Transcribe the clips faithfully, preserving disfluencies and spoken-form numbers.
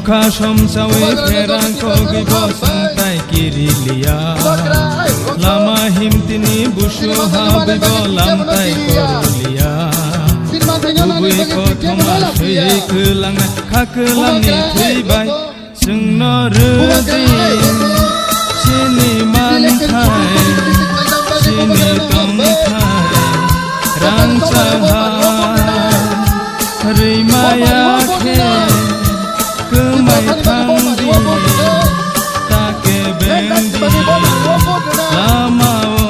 Kha somsawi pherang kogwi bo songtai kiriliya. Lama himtini busu habwi bo lamtai koriliya. Kubui kothoma swi kwlangna kha kwlangni thwi bai. Chwngno rwdi chini manthai, chini tongthai, rangchak ha rwimaya khe kwmai thangdi, ta kebengdi lama-o.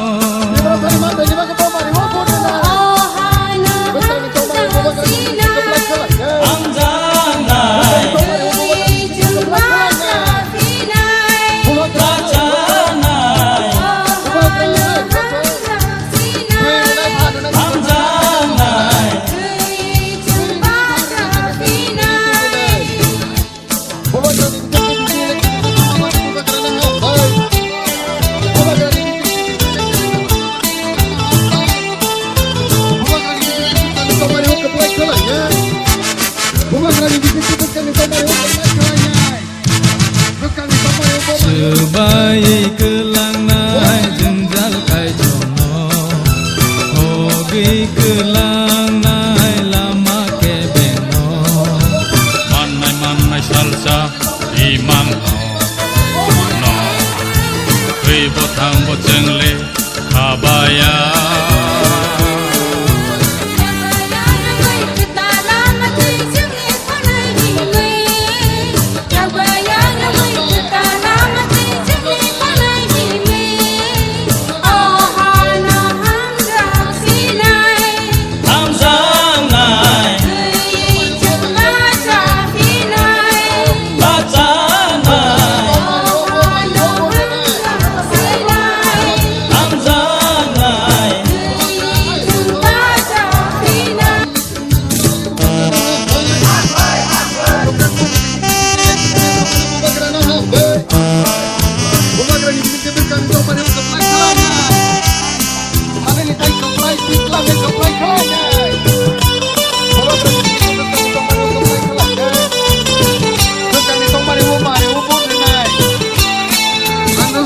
Swbai kwlangnai jwngjal kaitorno, hogwi kwlangnai lama kebengno. Mannai mannai salsa imang no, twi bo thang bo chwngle khabaya.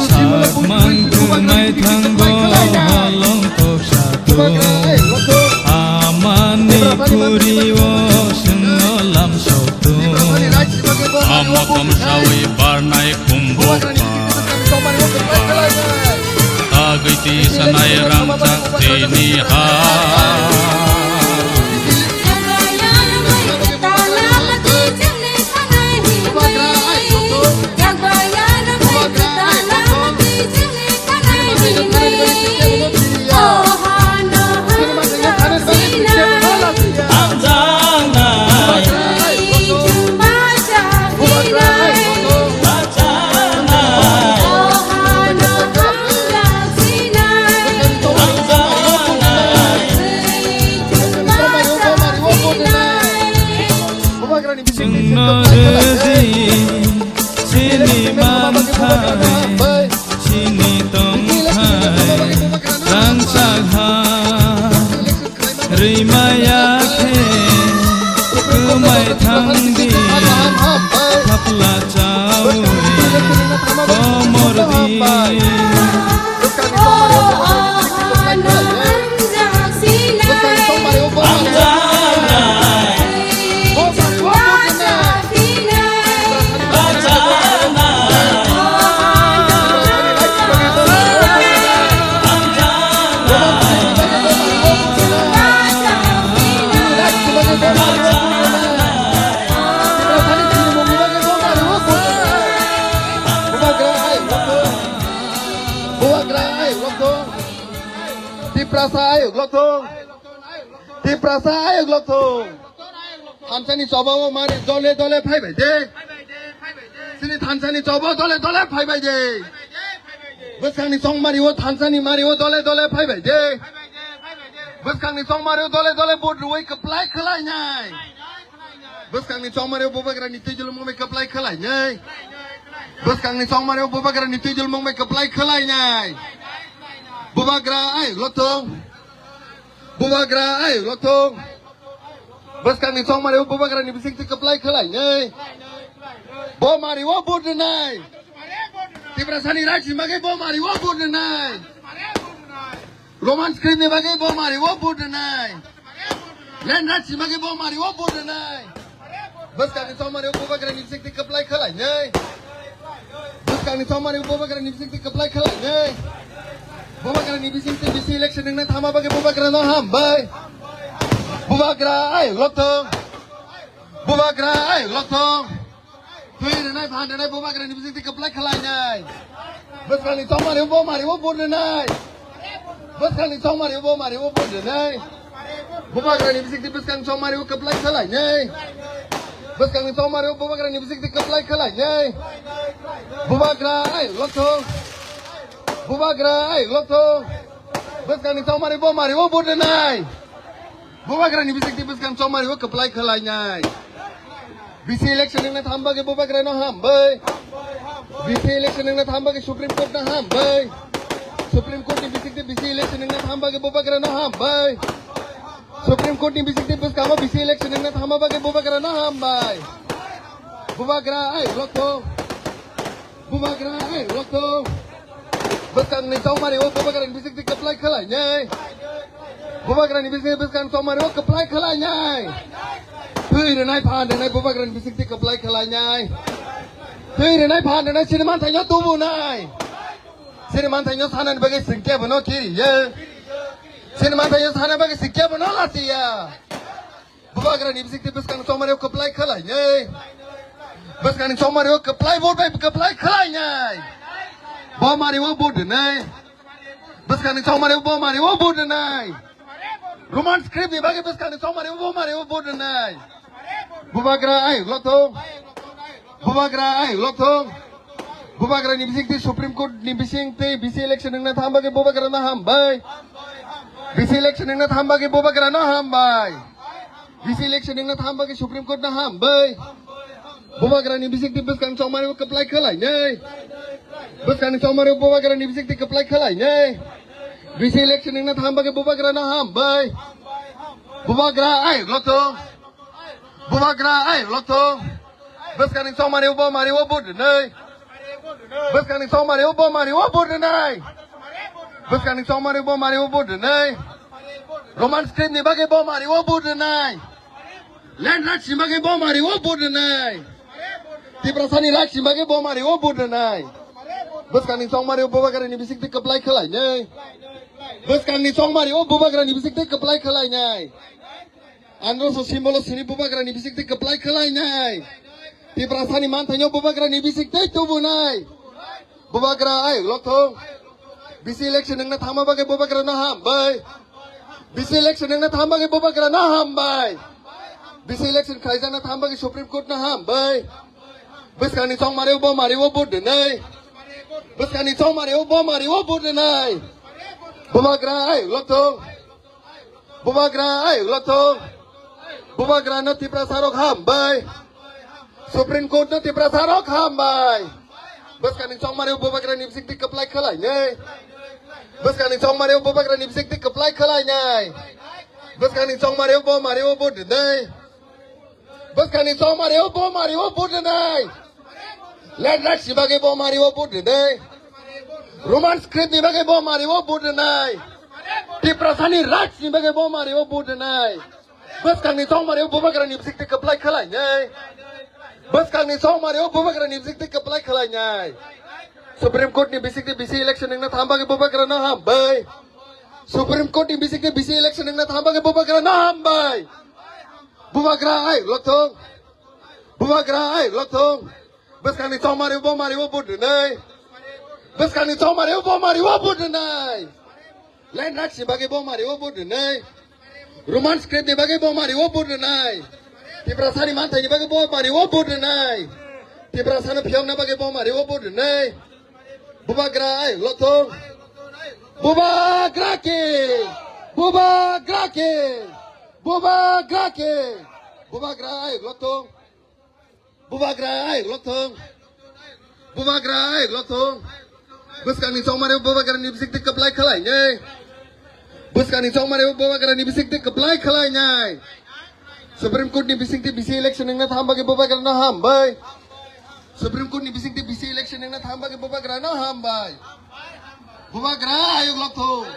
Sak mangthang mai thango holong kok satung. Amani khuri-o chwngno lam soktung. Amo kom sawi barnai kumbok. Tagwi tisanai rangchak tini ha. Chwngno rwdi chini manthai, chini tongthai, rangchak ha rwimaya khe kwmai thangdi, thapla chawi komordi. Bubagra ayuk lokthung. Tiprasa ayuk lokthung. Tiprasa ayuk lokthung. Thansani chobao mari dole dole phaibai de. Chini thansani chobo dole dole phaibai de. Bwskangni chongmario thansani mario dole dole phaibai de. Bwskangni chongmario dole dole vote rwui kwplai khwlainai. Bwskangni chongmario Bubagrani twijlwmung bai kwplai khwlainai. Bwskangni chongmario Bubagrani twijlwmung bai kwplai khwlainai. Bubagra ayuk lokthung. Bubagra ayuk lokthung. Bwskangni chongmario Bubagrani bisingtwi kwplai khwlainai. Bo mari o vote rwnai. Tiprasani rights ni bagwi bo mari o vote rwnai. Roman script ni bagwi bo mari o vote rwnai. Land rights ni bagwi bo mari o vote rwnai. Bwskangni chongmari o bubagrani bisingtwi kwplai khwlainai. Bwskangni chongmari o bubagrani bisingtwi kwplai khwlainai. Bubagrani bisingtwi bisi election wngna thangma bagwi bubagrano hambai. Bubagra ai lokthong. Bubagra ai lokthong. Twi rwnai phan rwnai bubagrani bisingtwi kwplai khwlainai. Bwskangni chongmari o bo mari o vote rwnai. Bwskangni chongmari o bo mari o vote rwnai. Bubagrani bisingtwi bwskangni chongmari o kwplai khwlainai. Bwskangni chongmari o bubagrani bisingtwi kwplai khwlainai. Bubagra ai lokthong. Bubagra ai lokthong. Bwskangni chongmari bo mari o vote rwnai. Bubagrani bisingtwi bwskang chongmari o kwplai khwlainai. Bisi election wngna thangma bagwi bubagrano hambai. Bisi election wngna thangma bagwi Supreme Court no hambai. Supreme Court ni bisingtwi bisi election wngna thangma bagwi bubagrano hambai. Supreme Court ni bisingtwi bwskango bisi election wngna thangma bagwi bubagrano hambai. Bubagra ai lokthong. Bubagra ai lokthong. Bwskangni chongmari o bubagrani bisingtwi kwplai khwlainai. Bubagrani bisingtwi bwskangni chongmari o kwplai khwlainai. Twi rwnai phan rwnai bubagrani bisingtwi kwplai khwlainai. Twi rwnai phan rwnai sini manthaino tubunai. Sini manthaino sanani bagwi singkhe bono kiriye. Sini manthaino sana bagwi singkhe bono lasiya. Bubagrani bisingtwi bwskangni chongmari o kwplai khwlainai. Bwskangni chongmari o kwplai vote bai kwplai khwlainai. Bo mari o vote rwnai. Bwskangni chongmari o bo mari o vote rwnai. Roman script ni bagwi bwskangni chongmari o bo mari o vote rwnai. Bubagra ai lokthong. Bubagra ai lokthong. Bubagrani bisingtwi Supreme Court ni bisingtwi bisi election wngna thangma bagwi bubagrano hambai. Bisi election wngna thangma bagwi bubagrano hambai. Bisi election wngna thangma bagwi Supreme Court no hambai. Bubagrani bisingtwi bwskangni chongmari o kwplai khwlainai. Bwskangni chongmari o bubagrani bisingtwi kwplai khwlainai. Bisi election wngna thangma bagwi bubagrano hambai. Bubagra ai lokthong. Bubagra ai lokthong. Bwskangni chongmari o bo mari o vote rwnai. Bwskangni chongmari o bo mari o vote rwnai. Bwskangni chongmari o bo mari o vote rwnai. Roman script ni bagwi bo mari o vote rwnai. Land rights ni bagwi bo mari o vote rwnai. Tiprasani rights ni bagwi bo mari o vote rwnai. Bwskangni chongmari o bubagrani bisingtwi kwplai khwlainai. Bwskangni chongmari o bubagrani bisingtwi kwplai khwlainai. Androso simbolo sini bubagrani bisingtwi kwplai khwlainai. Tiprasani manthaino bubagrani bisingtwi tubunai. Bubagra ai lokthong. Bisi election wngna thangma bagwi bubagrano hambai. Bisi election wngna thangma bagwi bubagrano hambai. Bisi election khaijakna thangma bagwi Supreme Court no hambai. Bwskangni chongmari o bo mari o vote rwnai. Bwskangni chongmari o bo mari o vote rwnai. Bubagra ai lokthong. Bubagra ai lokthong. Bubagra no Tiprasa rok hambai. Supreme Court no Tiprasa rok hambai. Bwskangni chongmari o bubagrani bisingtwi kwplai khwlainai. Bwskangni chongmari o bubagrani bisingtwi kwplai khwlainai. Bwskangni chongmari o bo mari o vote rwnai. Bwskangni chongmari o bo mari o vote rwnai. Land rights ni bagwi bo mari o vote rwnai. Roman script ni bagwi bo mari o vote rwnai. Tiprasani rights ni bagwi bo mari o vote rwnai. Bwskangni chongmari o bubagrani bisingtwi kwplai khwlainai. Bwskangni chongmari o bubagrani bisingtwi kwplai khwlainai. Supreme Court ni bisingtwi bisi election wngna thangma bagwi bubagrano hambai. Supreme Court ni bisingtwi bisi election wngna thangma bagwi bubagrano hambai. Bubagra ai lokthong. Bubagra ai lokthong. Bwskangni chongmari o bo mari o vote rwnai. Bwskangni chongmari o bo mari o vote rwnai. Land rights ni bagwi bo mari o vote rwnai. Roman script ni bagwi bo mari o vote rwnai. Tiprasani manthaini bagwi bo mari o vote rwnai. Tiprasano phiyokna bagwi bo mari o vote rwnai. Bubagra ai lokthong. Bubagra ki. Bubagra ki. Bubagra ki. Bubagra ai lokthong. Bubagra ai lokthong. Bubagra ai lokthong. Bwskangni chongmari o bubagrani bisingtwi kwplai khwlainai. Bwskangni chongmari o bubagrani bisingtwi kwplai khwlainai. Supreme Court ni bisingtwi bisi election wngna thangma bagwi bubagrano hambai. Supreme Court ni bisingtwi bisi election wngna thang bagwi bubagrano hambai. Bubagra ayuk lokthung.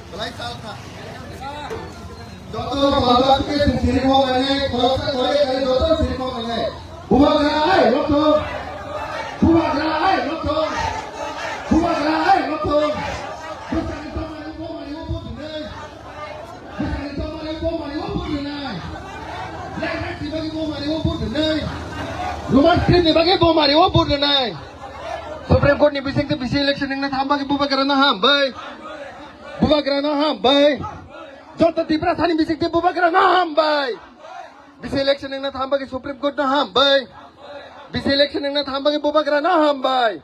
Belai salkha. Joto Baba ke sini mau ngai, khoroksa khore kare joto sini mau ngai. Bubagra ai lokthung. Bubagra ai lokthung. Bubagra ai lokthung. Bwskango tongmani bo mani o budinai. Bwskango tongmani bo mani o budinai. Lekha sibagi bo mani o budinai. Roman script ni bagi bo mani o budinai. Supreme Court ni bisingtwi bisi election wngna thang bagwi bubagrano hambai. Bubagrano hambai. Joto Tiprasani bisingtwi bubagrano hambai. Bisi election wngna thang bagwi Supreme Court no hambai. Bisi election wngna thang bagwi bubagrano hambai.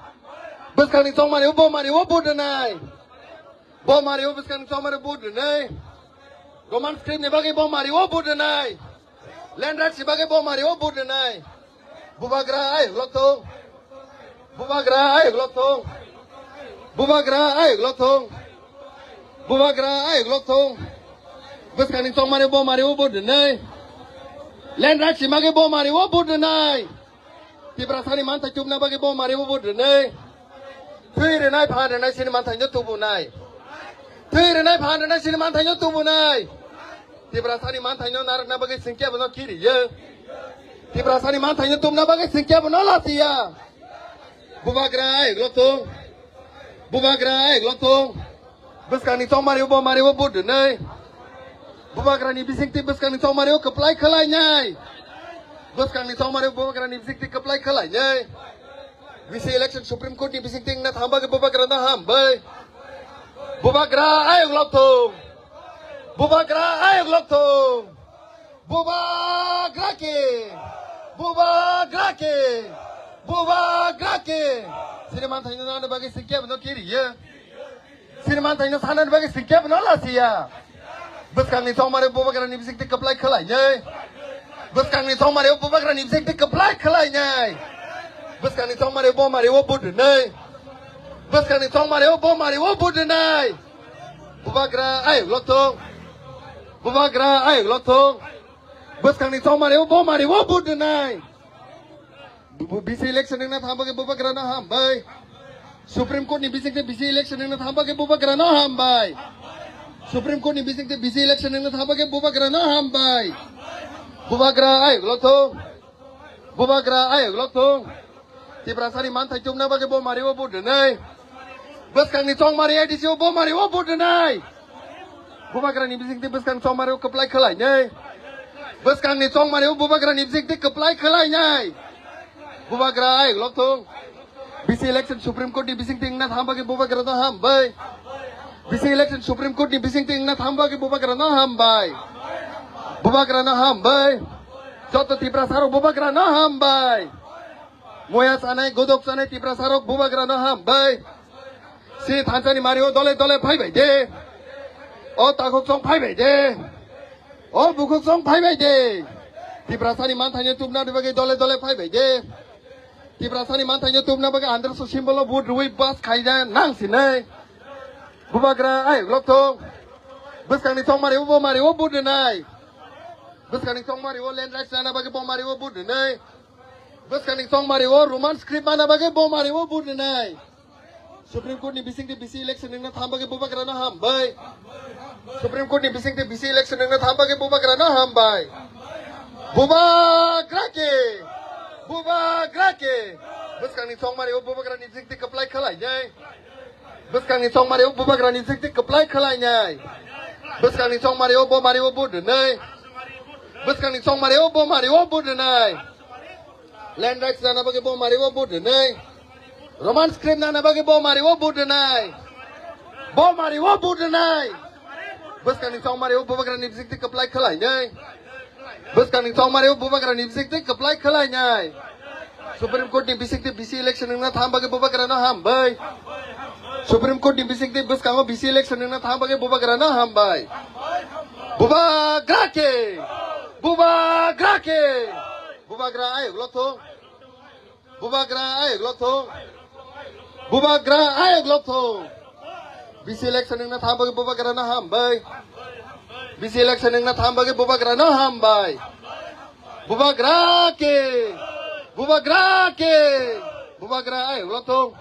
Bwskangni chongmani o bo mari o vote rwnai. Bo mari o bwskangni chongmani o vote rwnai. Roman script ni bagwi bo mari o vote rwnai. Land rights ni bagwi bo mari o vote rwnai. Bubagra ai lokthung. Bubagra ai lokthung. Bubagra ai lokthung. Bubagra ai lokthung. Bwskangni chongmani bo mari o vote rwnai. Land rights ni bagwi bo mari o vote rwnai. Tiprasani manthai tubna bagwi bo mari o vote rwnai. Thwi rwnai phan rwnai sini manthaino tubunai. Thwi rwnai phan rwnai sini manthaino tubunai. Tiprasani manthaino narwkna bagwi singkhe bono kiriyo. Tiprasani manthaino tubna bagwi singkhe bono lasiya. Bubagra ai lokthung. Bubagra ai lokthung. Bwskangni chongmari o bo mari o vote rwnai. Bubagrani bisingtwi bwskangni chongmari o kwplai khwlainai. Bwskangni chongmari o bubagrani bisingtwi kwplai khwlainai. Bisi election Supreme Court ni bisingtwi wngna thang bagwi bubagrano hambai. Bubagra ayuk lokthung. Bubagra ayuk lokthung. Bubagra ke. Bubagra ke. Bubagra ke. Sini manthaino nana bagwi singkhe bono kiriyo. Sini manthaino sanani bagwi singkhe bono lasiya. Bwskangni chongmari bubagrani bisingtwi kwplai khwlainai. Bwskangni chongmari bubagrani bisingtwi kwplai khwlainai. Bwskangni chongmari bo mari o vote rwnai. Bwskangni chongmari o bo mari o vote rwnai. Bubagra ayuk lokthung. Bubagra ayuk lokthung. Bwskangni chongmari o bo mari o vote rwnai. Bu-, bu-, bisi election wngna thang bagwi bubagrano hambai. Supreme Court ni bisingtwi bisi election wngna thang bagwi bubagrano hambai. Supreme Court ni bisingtwi bisi election wngna thang bagwi bubagrano hambai. Bubagra ayuk lokthung. Bubagra ayuk lokthung. Tiprasani manthai tubna bagwi bo mari o vote rwnai. Bwskangni chongmari A D C o bo mari o vote rwnai. Bubagrani bisingtwi bwskang chongmari o kwplai khwlainai. Bwskangni chongmari o bubagrani bisingtwi kwplai khwlainai. Bubagra ayuk lokthung. Bisi election Supreme Court ni bisingtwi wngna thang bagwi bubagrano hambai. Bisi election Supreme Court ni bisingtwi wngna thang bagwi bubagrano hambai. Bubagrano hambai. Joto Tiprasarok bubagrano hambai. Moya chanai, godok chanai Tiprasarok bubagrano hambai. Si thansani mario dole dole phaibai de. O takhuk song phaibai de. O bukhuk song phaibai de. Tiprasani manthaino tubna bagwi dole dole phaibai de. Tiprasani manthaino tubna bagwi androso symbol o vote rwi bas khaina nang sinai. Bubagra ayuk lokthung. Bwskangni chongmari o bo mari o vote rwnai. Bwskangni chongmari o land rights nana bagwi bo mari o vote rwnai. Bwskangni chongmari o Roman script mana bagwi bo mari o vote rwnai. Supreme Court ni bisingtwi bisi election wngna thang bagwi bubagrano hambai. Supreme Court ni bisingtwi bisi election wngna thang bagwi bubagrano hambai. Bubagra ke. Bubagra ke. Bwskangni chongmari o bubagrani bisingtwi kwplai khwlainai. Bwskangni chongmari o bubagrani bisingtwi kwplai khwlainai. Bwskangni chongmari o bo mari o vote rwnai. Bwskangni chongmari o bo mari o vote rwnai. Land rights nana bagwi bo mari o vote rwnai. Roman script nana bagwi bo mari o vote rwnai. Bo mari o vote rwnai. Bwskangni chongmari o bubagrani bisingtwi kwplai khwlainai. Bwskangni chongmari o bubagrani bisingtwi kwplai khwlainai. Supreme Court ni bisingtwi bisi election wngna thang bagwi bubagrano hambai. Supreme Court ni bisingtwi bwskango B C election wngna thang bagwi Bubagra no hambai. Bubagra ke! Bubagra ke! Bubagra ayok lok thung. Bubagra ayok lok thung. Bubagra ayok lok thung. B C election wngna thang bagwi Bubagra no hambai. B C election wngna thang bagwi Bubagra no hambai. Bubagra ke! Bubagra ke! Bubagra ayok lok thung.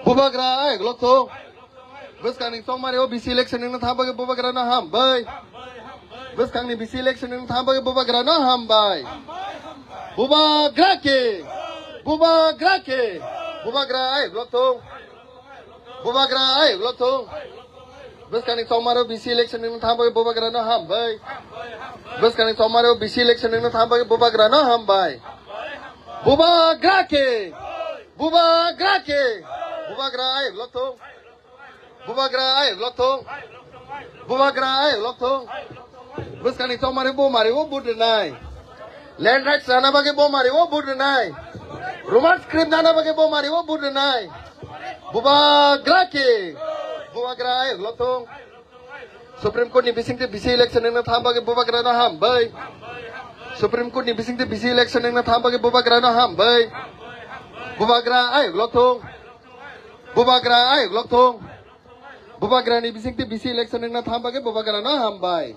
Bubagra ayok lok thung. Bwskangni chongmari o B C election wngna thang bagwi Bubagra no hambai. Bwskangni B C election wngna thang bagwi Bubagra no hambai. Bubagra ke! Bubagra ke! Bubagra ayok lok thung. Bubagra ayok lok thung. Bwskangni chongmari o B C election wngna thang bagwi Bubagra no hambai. Bwskangni chongmari o B C election wngna thang bagwi Bubagra no hambai. Bubagra ke! Bubagra ke! Bubagra ayok lok thung. Bubagra ayok lok thung. Bubagra ayok lok thung. Bwskangni chongmari bo mari o vote rwnai. Land rights rana bagwi bo mari o vote rwnai. Roman script nana bagwi bo mari o vote rwnai. Bubagra ke! Bubagra ayok lok thung. Supreme Court ni bisingtwi B C election wngna thang bagwi Bubagra no hambai. Supreme Court ni bisingtwi B C election wngna thang bagwi Bubagra no hambai. Bubagra ayok lok thung. Bubagra ayok lok thung. Bubagra ni bisingtwi B C election wngna thang bagwi Bubagra no hambai.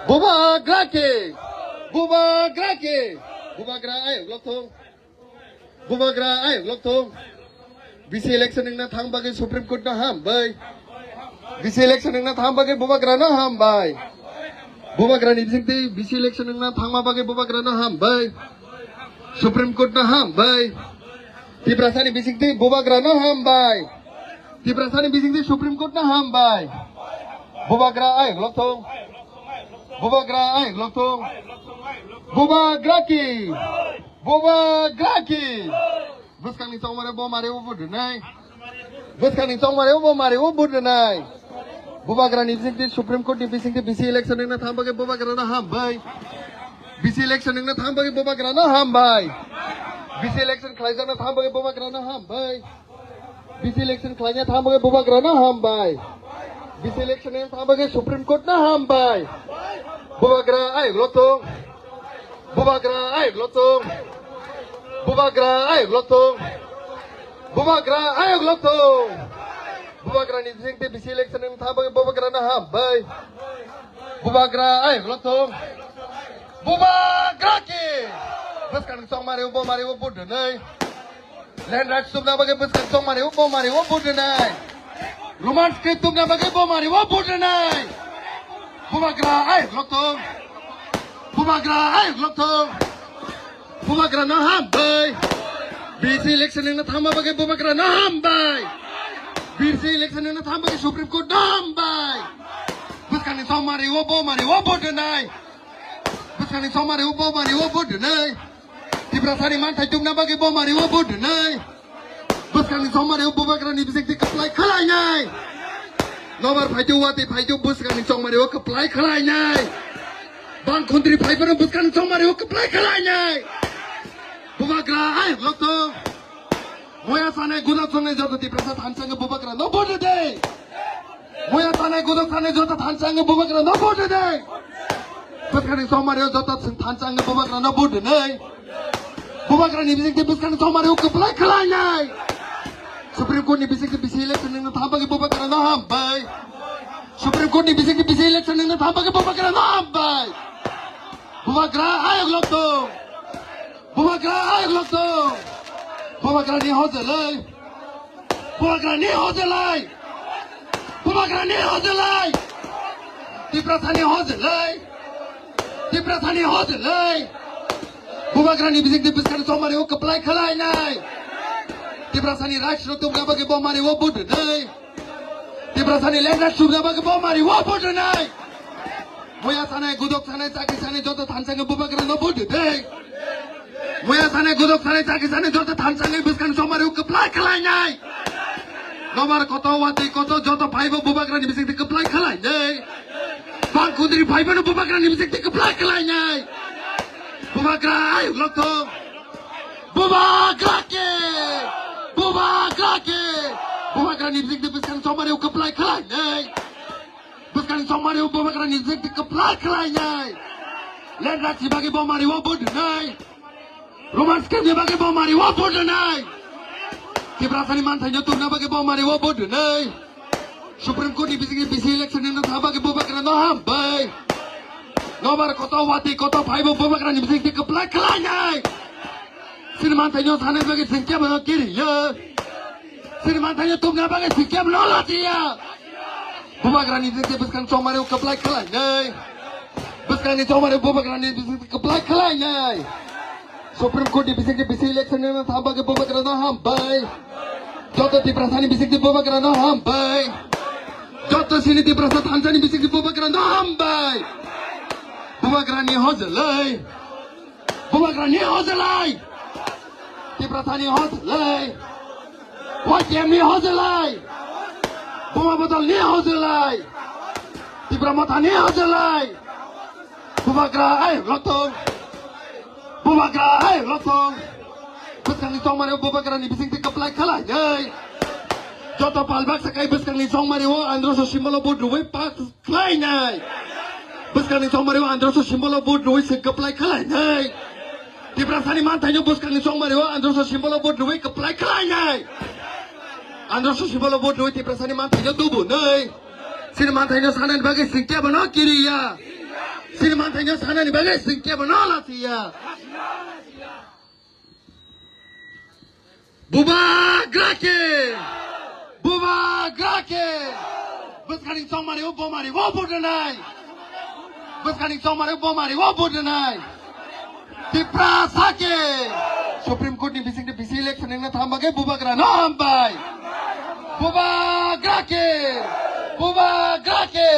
Bubagra ke! Bubagra ke! Bubagra ayok lok thung. Bubagra ayok lok thung. B C election wngna thang bagwi Supreme Court no hambai. B C election wngna thang bagwi Bubagra no hambai. Bubagra ni bisingtwi B C election wngna thangma bagwi Bubagra no hambai. Supreme Court no hambai. Tiprasa ni bisingtwi Bubagra no hambai. Tiprasa ni bisingtwi Supreme Court no hambai. Bubagra ayok lok thung. Bubagra ayok lok thung. Bubagra ke! Bubagra ke! Bwskangni chongmari bo mari o vote rwnai. Bwskangni chongmari bo mari o vote rwnai. Bubagra ni bisingtwi Supreme Court ni bisingtwi B C election wngna thang bagwi Bubagra no hambai. B C election wngna thang bagwi Bubagra no hambai. B C election khlaijakna thang bagwi Bubagra no hambai. B C election khlaina thang bagwi Bubagra no hambai. B C election wngna thang bagwi Supreme Court no hambai. Bubagra ayok lok thung. Bubagra ayok lok thung. Bubagra ayok lok thung. Bubagra ayok lok thung. Bubagra ni bisingtwi B C election wngna thang bagwi Bubagra no hambai. Bubagra ayok lok thung. Bubagra ke! Bwskangni chongmari o bo mari o vote rwnai. Land rights tubna bagwi bwskang chongmari o bo mari o vote rwnai. Roman script tubna bagwi bo mari o vote rwnai. Bubagra ayok lok thung. Bubagra ayok lok thung. Bubagra no hambai. B C election wngna thangma bagwi Bubagra no hambai. B C election wngna thangma bagwi Supreme Court no hambai. Bwskangni chongmari o bo mari o vote rwnai. Bwskangni chongmari o bo mari o vote rwnai. Tiprasani manthai tubna bagwi bo mari o vote rwnai. Bwskangni chongmari o Bubagrani bisingtwi kwplai khlainai. Nobar phaitwi watwi phaitwi bwskangni chongmari o kwplai khlainai. Bang khuntri phaiphano bwskangni chongmari o kwplai khlainai. Bubagra ayok lok thung. Moya sanai gudok sanai joto Tiprasa thansa wngwi Bubagra no vote de. Moya sanai gudok sanai joto thansa wngwi Bubagra no vote de. Bwskangni chongmari o joto thansa wngwi Bubagra no vote de. Bubagra ni bisingtwi bwskangni chongmari o kwplai khlainai. Supreme Court ni bisingtwi B C election wngna thang bagwi Bubagra no hambai. Supreme Court ni bisingtwi B C election wngna thang bagwi Bubagra no hambai. Bubagra ayok lok thung. Bubagra ayok lok thung. Bubagra ni hojelai. Bubagra ni hojelai. Bubagra ni hojelai. Tiprasa ni hojelai. Tiprasa ni hojelai. Bubagra ni bisingtwi bwskangni chongmari o kwplai khlainai. Tiprasa ni rights rok tubna bagwi bo mari o vote rwnai. Tiprasani land rights tubna bagwi bo mari o vote rwnai. Moya sanai, gudok sanai, chakri sanai joto thansa wngwi Bubagra no vote rwnai. Moya sanai, gudok sanai, chakri sanai joto thansa wngwi bwskangni chongmari o kwplai khlainai. Nobar koto, watwi koto joto phaibo Bubagra ni bisingtwi kwplai khlainai. Bang khuntri phaibo no Bubagra ni bisingtwi kwplai khlainai. Bubagra ayok lok thung. Bubagra ke! Bubagra ke! Bubagrani bisingtwi bwskangni chongmari o kwplai khlainai. Bwskangni chongmari o bubagrani bisingtwi kwplai khlainai. Lendra si bagwi bo mari o vote rwnai. Roman scam ni bagwi bo mari o vote rwnai. Tiprasani manthaino tubna bagwi bo mari o vote rwnai. Supreme Court ni bisingtwi bisi election ni no thang bagwi bubagrano hambai. Nobar koto wati koto phaibo bubagrani bisingtwi kwplai khlainai. Sini manthaino sanai bagwi singkhe bono kiriya. Sini manthaino tubna bagwi singkhe bono latiya. Bubagrani bisingtwi bwskang chongmari o kwplai khlainai. Bwskangni chongmari bubagrani bisingtwi kwplai khlainai. Supreme Court ni bisingtwi bisi election ni thang bagwi bubagrano hambai. Joto Tiprasani bisingtwi bubagrano hambai. Joto sini Tiprasa thansani bisingtwi bubagrano hambai. Bubagrani hojlai. Bubagrani hojlai. Tiprasani hojlai. Y T M ni hojlai. Buma bodol ni hojlai. Tipra motha ni hojlai. Bubagra ai rotong. Bubagra ai rotong. Bwskangni chongmari o bubagrani bisingtwi kwplai khlainai. Joto palbak sakai bwskangni chongmari o androso simbolo vote rwui pass khlainai. Bwskangni chongmari o androso simbolo vote rwui se kwplai khlainai. Tiprasani manthaino bwskangni chongmari o androso simbolo vote rwui kwplai khlainai. Androso simbolo vote rwui Tiprasani manthaino tubunai. Sini manthaino sanani bagwi singkhe bono kiriya. Sini manthaino sanani bagwi singkhe bono lasiya. Bubagra ke! Bubagra ke! Bwskangni chongmari o bomari o vote rwnai. Bwskangni chongmari o bomari o vote rwnai. Tiprasa ke! Supreme Court ni bisingtwi bisi election wngna thang bagwi bubagrano hambai. Bubagra ke! Bubagra ke!